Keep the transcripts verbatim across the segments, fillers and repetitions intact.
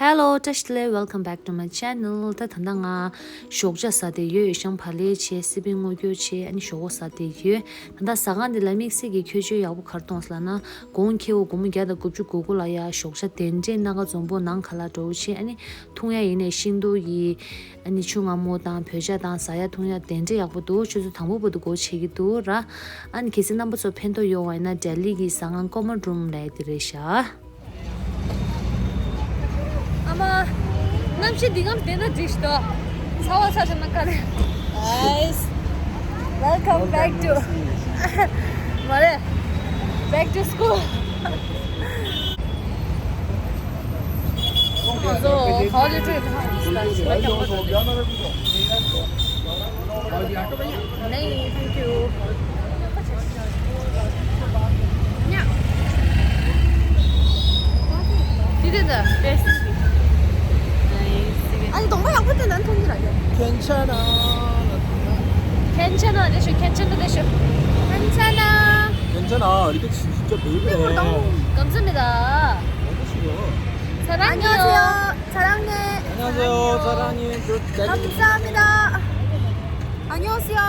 Hello, བཀྲ་ཤིས་བདེ་ལེགས། Welcome back to my channel. ད་ད་ལྟ་ང་ཞོགས་ཇ་ཟ་བསྡད་ཡོད། ཤམ་བག་ལེབ་བྱས། སི་པན་སྔོ་སྐྱོར་བྱས། ཨ་ནི་ཞོགས་པ་ཟ་བསྡད་ཡོད། ད་ལྟ་ཟ་ཁང་འདི་ལ་དམིགས་བསལ་གྱི་ཁྱད་ཆོས་ཡག་པོ་ག་རེ་མཐོང་ཟེར་ལབ་ན། དགོང་ཁེ་པོ་དགོང་མོ་བརྒྱ་དང་དགུ་བཅུ་གོ་དགུ་ལ་ཡ་ཞོགས་ཇ་དེ་འདྲས་སྣ་ཁ་འཛོམས་པོ་ནང་ཁ་ལ་འགྲོ་བྱས། ཨ་ནི་འཐུང་ཡ་ཡིན་ནའི་ཤིང་ཏོག་གི་ཨ་ནི་ཆུ་མངར་མོ་དང་བོད་ཇ་དང་ཟ་ཡ་འཐུང་ཡ་དེ་འདྲས་ཡག་པོ་འདུག་ཆུ་ཚོད་དང་པོ་བར་དུ་སྒོ་ཕྱེ་གི་འདུག་ར། ཨ་ནི་གལ་སྲིད་རྣམ་པ་ཚོ་ཕན་ཐོགས་ཡོང་བ་ཡིན་ན་ལྡི་ལི་གི་ཟ་ཁང་Common Room ལབ་ཡ་དེ་རེད་ཤག་ཨ་མ། གནམ་གཤིས་འདི་གམ་བསྡད་ན་འགྲིག་ཤི་ཏོ། ཚ་བ་ཚ་ཤ་ན་ཀ་རེ། Guys, welcome back to མ་རེད། Back to school. So, how did you नहीं, thank you. ཉ། དེ་དེ་དེ། ཨ་ནི་གདོང་པ་ཡག་པོ་བསྟན་ན་མཐོང་གི་ར་ཡོད། ཁན་ཆ་ན། ཁན་ཆ་ན་དེ་ཤོད། ཁན་ཆ་ན་དེ་ཤོད། ཁན་ཆ་ན། ཁན་ཆ་ན་ཨ་རི་ཏི་ཤི་ཤི་ཅོ་བེ་བེ། ཁམ་ས་མི་ད། ཁམ་ས་མི་ད། ཚ་རང་ཉིད་ཡོད། ཚ་རང་ཉིད། 안녕하세요. 사랑해. 감사합니다. 안녕하세요.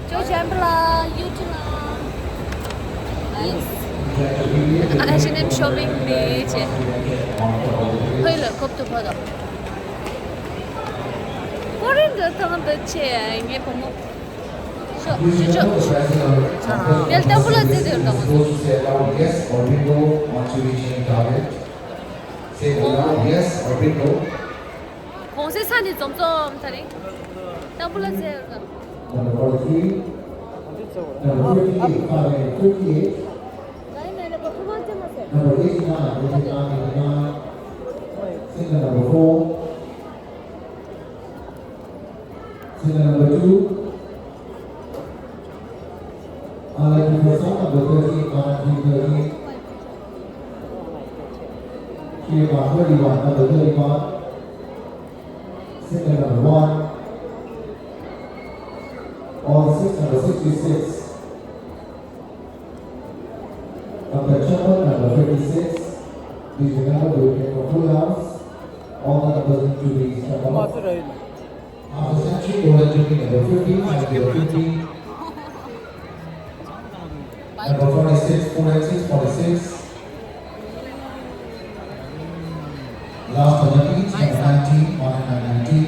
ཅོ་ཅམ་པ་ལ་ཡུ་ཊི་ལ། ཨ་ཤི་ནེམ་ཤོ་པིང་ནི་ཅེ། ཧོꯏ་ལ་ཁོབ་ཏུ་ཕོ་དོ། ཀོ་རིན་དུ་ཐང་དུ་ཆེ་ངེ་བུ་མོ། ཤོ་ཅོ་ཅོ། དེལ་ཏམ་བུ་ལ་ཙེ་དེར་དང་། Those who say loud yes or bingo want to reach any target. Say aloud yes or bingo. གོང་སེ་ས་ནི་འཛོམས་འཛོམས་ད་རིང་། ཏམ་བུ་ལ་ཙེ་དེར་དང་། Number forty-three. Number fifty-eight. Five fifty-eight. Number eighty-nine. Eighty-nine, eighty-nine. Single number four. Single number two. Unlucky person number thirteen, one three thirteen. Clear by thirty-one, number thirty-one. Single number one. All six, number sixty-six. Of the chapel number fifty-six, please remember to remain for full house. All the numbers need to be shuffled. After century, golden jubilee number fifty, five zero fifty. Number forty-six, four eight six, forty-six. Last one, number nineteen, one nine nineteen.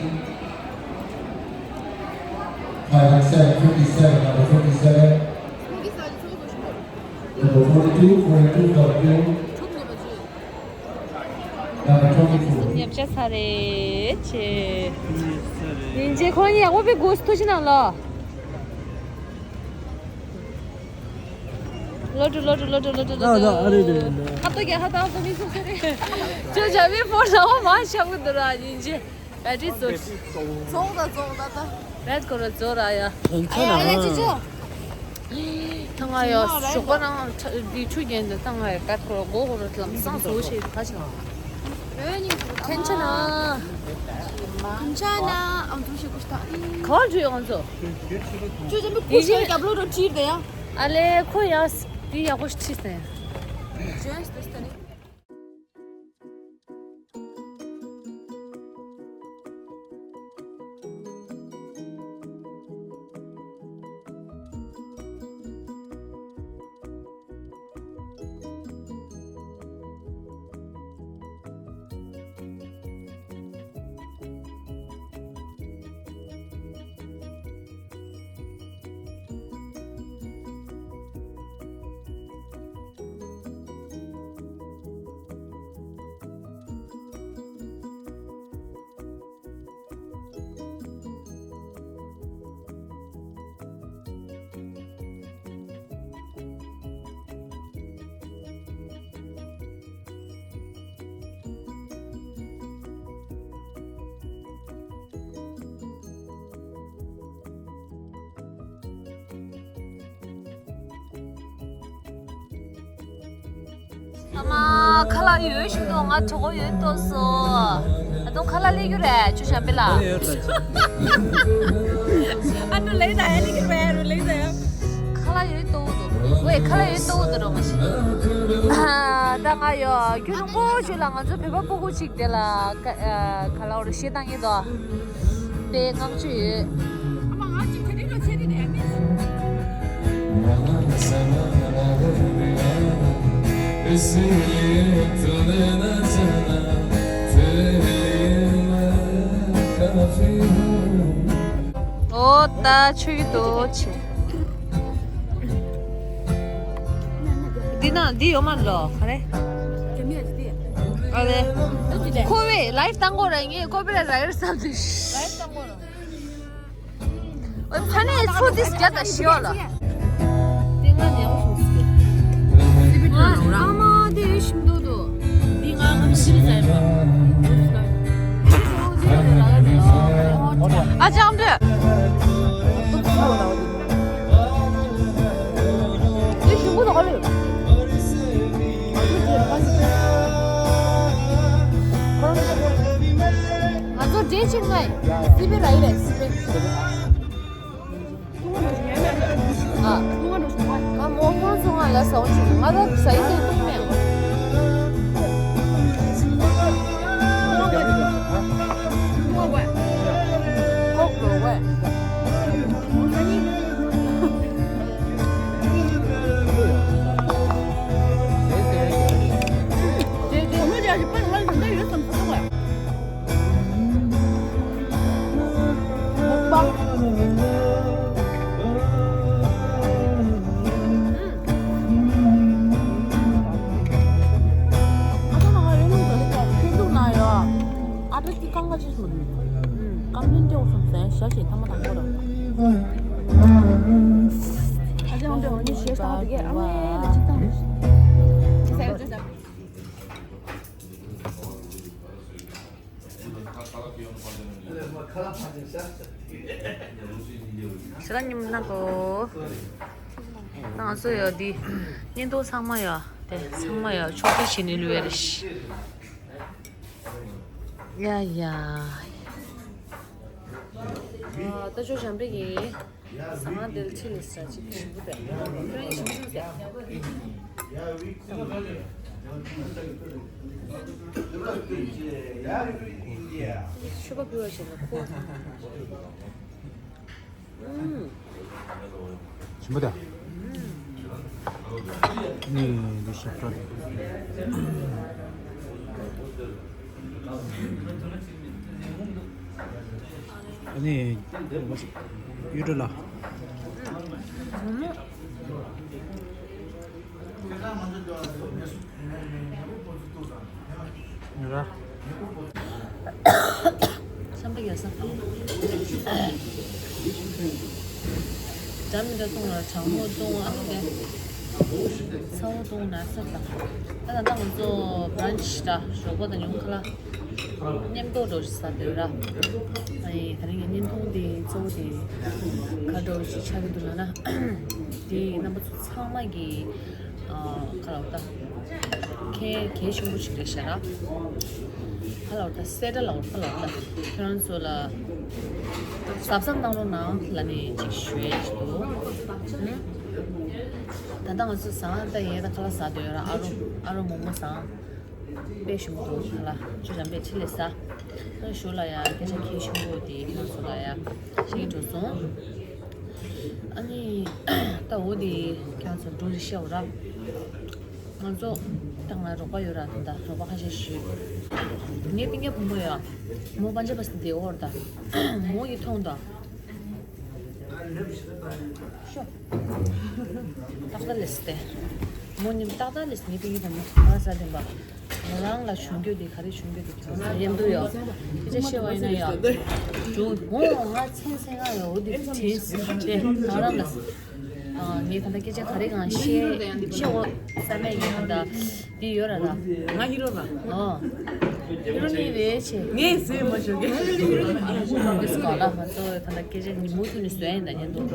Five seven fifty-seven, number fifty-seven. Number forty-two, forty-two, forty-two. Number twenty-four. ཉེ་ཆར་ཚར་རེད་ཆེ། ཉིན་རྗེས་ཁོ་གཉིས་ཡག་པོ་དཔེ་དགོས་སུ་ཐུག་ཕྱི་ནང་ལོ། ལོ་དྲུག་ལོ་དྲུག་ལོ་དྲུག་ལོ་དྲུག་ལོ་དྲུག་ཨ་རེད་རེད་རེད། ཧ་ཏོ་རྒྱ་ཧ་ཏོ་ཧ་ཏོ་མི་སུ་ཁ་རེད། ཅོ་ཇ་མི་ཕོར་ཟ་བ་མ་ཤ་བུ་འདུག་ར་ཉིན་རྗེས། བེ་ཏྲི་རྫོགས། རྫོགས་ད་རྫོགས་ད་ད། བེད་ཁོ་ར་རྫོགས་ར་ཡ། ཨེ་ཨེ་ཅི་ཅོ། ད་ང་ཡ་ཞོགས་པ་ནང་འདི་ཆུ་རྒྱན་དུ་ད་ང་ཡ་བེད་ཁོ་ར་མགོ་ཁོ་ར་ལམ་སང་བཟོ་ཤེས་ཁ་ཅིག་ཁན་ཆ་ན། ཁན་ཆ་ན་ཨམ་ཐུ་ཤི་ཀུ་ཤ་ཏ། ག་བར་འགྲོ་ཡོང་ཚོ། ཅུ་ཅན་པའི་ཀུ་ཤ་རྒྱབ་ལོ་རོ་ཁྲིར་དེ་ཡ། ཨ་ལེ་ཁོ་ཡ་འདི་ཡག་པོ་ཞིག་ཁྲིད་སྟེ། ཇེན་སི་དེ་སྟ་ནི། ཨ་མ། ཁ་ལག་ཡོད་ཞིག་འདུག་ང་གྲོད་ཁོག་ཡོད་ཏོག་སོ། ད་དུང་ཁ་ལག་སླེབས་རྒྱུ་རེད་ཆུ་ཤམ་པི་ལ། ཨ་ནུ་ལེགས་ད་ཡ་ལེགས་རེད་རུ་ལེགས་ད་ཡ། ཁ་ལག་ཡོད་ཏོག་འདུག་ཝེ་ཁ་ལ་ཡོད་ཏོ་དུ་རོ་མ་ཤི། ད་ང་ཡོ་ཁྱོད་རང་གོ་ཆུ་ལ་ང་ཚོ་བོད་པ་སྤུ་གུ་ཅིག་དེ་ལ་ཁ་ལ་འོར་ཤེས་བཏང་ཡིན་དོ། དེ་ངང་ཆུ་ཡོད། ཨོ་ད་ཆུ་ཡི་དོ་ཆེ། འདི་ན་འདི་ཡོད་མ་ལོ་ག་རེ། ཨ་རེ། ཁོ་བས་ལའིབ་བཏང་གོ་ར་ངས་ཁོ་བས་ར་ཡོད་བསམ་དུས། ཨོ་ཕ་ནས་ཚོ་དིས་རྒྱ་ད་ཤི་བ་ལ། དེ་ང་ནས་འོ་སོང་སི་ཀེ། སི་པི་ཏྲ་ལ་ར། ཨ་མ་དེ་ཤིམ་དུ་དུ། འདི་ང་ང་ཤི་ཟ་ཡིན་པ། ཨ་ཅང་དུ། དེ་ཤིམ་དུ་དུ་ག་ལུ། ང་ཚོ་འདྲེ་ཆིག་ནས་སི་པི་ར་ཡི་རེད་སི་པི། ཨ། ང་མོ་ཁོང་ཚོ་ང་ལ་ཟ་འོ་ཆིག་ང་ལ་ཟ་ཡི་ཟེར་གཏོང་མེད། ཁོག་འགྲོ་བས། ཨ་ཏི་ཀང་ག་ཅིག་སོང་། ཀང་ལིན་ཏེའུ་སོང་ཟེར་ཞག་ཞིག་ཐ་མ་དང་པོ་རེད། ཨ་ཅང་འདྲ་བ་ནི་ཞེས་བཏང་དེ་གས་ཨ་མའི་ལ་ཅིག་བཏང་། ཤ་ཉིམ་ན་གོ། ང་ཚོ་ཡོད་འདི། བརྙན་ཐུང་ཚང་མ་ཡོད་དེ་ཚང་མ་ཡོད་ཕྱོགས་སྒྲིག་བྱེད་ནི་ལུས་རེད། ཡ་ཡ། ད་ཅོ་ཞམ་པེ་གི་ཟ་ང་དེར་ཆི་ལི་ས་ཅིག་ཞིམ་པོ་དེ་ཁྱོད་རང་ཞིམ་པོ་ཞིམ་པོ་ཟ། ཤུ་པ་ཕི་བ་ཞེ་ན་ཁོ། ཞིམ་པོ་དང་། ནི་འདི་ཤ་ཁྲ་དང་། ཨ་ནི་གཡུ་སྒྲོན་ལགས། ཡ། བསམ་པ་ཡ་ས། འདྲ་མི་འདྲ་བཏུང་ལ་གྲང་མོ་བཏུང་ཨ་ནི་ཚ་བོ་བཏུང་ན་ས་ལ། ད་ད་ལྟ་ང་ཚོ་བྷ་རན་ཆི་འདྲ་ཞོགས་པ་དང་ཉུང་ཁ་ལ་མཉམ་དུ་འགྲོ་ས་དེ་ར། ཨ་ནི་ད་རིང་གི་བརྙན་ཐུང་དེ་གཙོ་བོ་དེ་ག་འགྲོ་ཞིག་ཆགས་ཀྱི་འདུག་ལ་ན། དེ་རྣམ་པ་ཚོ་ཚང་མ་གི་ཨ། ཁ་ལོ་ད། ཁྱེད་གལ་ཆེན་པོ་ཞིག་རེད་ཤག་ར། ཁ་ལོ་ད་སེ་ད་ལོ་ཁ་ལོ་ད། ཁྱེད་རང་ཚོ་ལ་གཟབ་གཟབ་གནང་རོགས་གནང་ལ་ནི་ཅིག་ཞུ་ཡས་ཅིག་འདུག་ད་ལྟ་ང་ཚོ་ཟ་ད་ཡས་ད་ཁ་ལག་ཟ་འདོད་ཡོད་ར། ཨ་རོ་ཨ་རོ་མོག་མོག་ཟ། དཔེ་ཞིམ་པོ་འདུག་ཁ་ལག་ཅུ་འཇམ་པའི་ཕྱི་ལས་ཟ། ཨ་ཞུ་ལ་ཡ་སྐད་ཆ་གལ་ཆེན་པོ་དེ་ཁྱེད་རང་ཚོ་ལ་ཡ་ཞིག་འགྲོ་སོང་། ཨ་ནི། ད་འོ་དེ་ཁྱེད་ཚོ་འགྲོ་རེ་ཤེས་ར། ང་ཚོ་ད་ང་རོགས་པ་ཡོད་ར། ད་ད་རོགས་པ་ཁ་ཤས་ཤིག་ངའི་སྤུན་ཀྱག་བུ་མོ་ཡོད། མོ་པན་ཇབ་སི་དེ་འོར་ད། མོ་ཡི་མཐོང་ད། ཤོ། ཏག་ཏག་ལས་ཏེ། མོ་ནི་ཏག་ཏག་ལས་ངའི་སྤུན་ཀྱག་བུ་མོ་ང་ས་དེ་འབའ། ང་རང་ལ་བྱུང་རྒྱུ་དེ་ག་རེ་བྱུང་རྒྱུ་དེ་ཁྱོད་ཚོ་ཡིན་འདུག་ཡོད། སྐད་ཆ་བཤད་པ་ཡིན་ན་ཡོད། བྱུང་འོང་ང་མཚན་མཚན་ང་ཡོད་འོ་དེ་དྲན་སྲིད་དེ་ང་རང་ལ། ངས་ད་ལྟ་སྐད་ཆ་ག་རེ་གང་བཤད་བཤད་འོ་ས་མེད་ཡིན་ད་འདི་ཡོད་ར་ད། ང་ཧི་རོ་ར། ཨོ། ཧི་རོ་ནི་རེད་ཆེ། ངས་ཟེར་མ་ཤོར་གི། ཨ་ནི་སྐོར་ལ་ང་ཚོ་ད་ལྟ་སྐད་ཆ་ཉིན་མོ་ཐུག་ནས་བཟོས་ཡིན་ད་ཉན་འདུག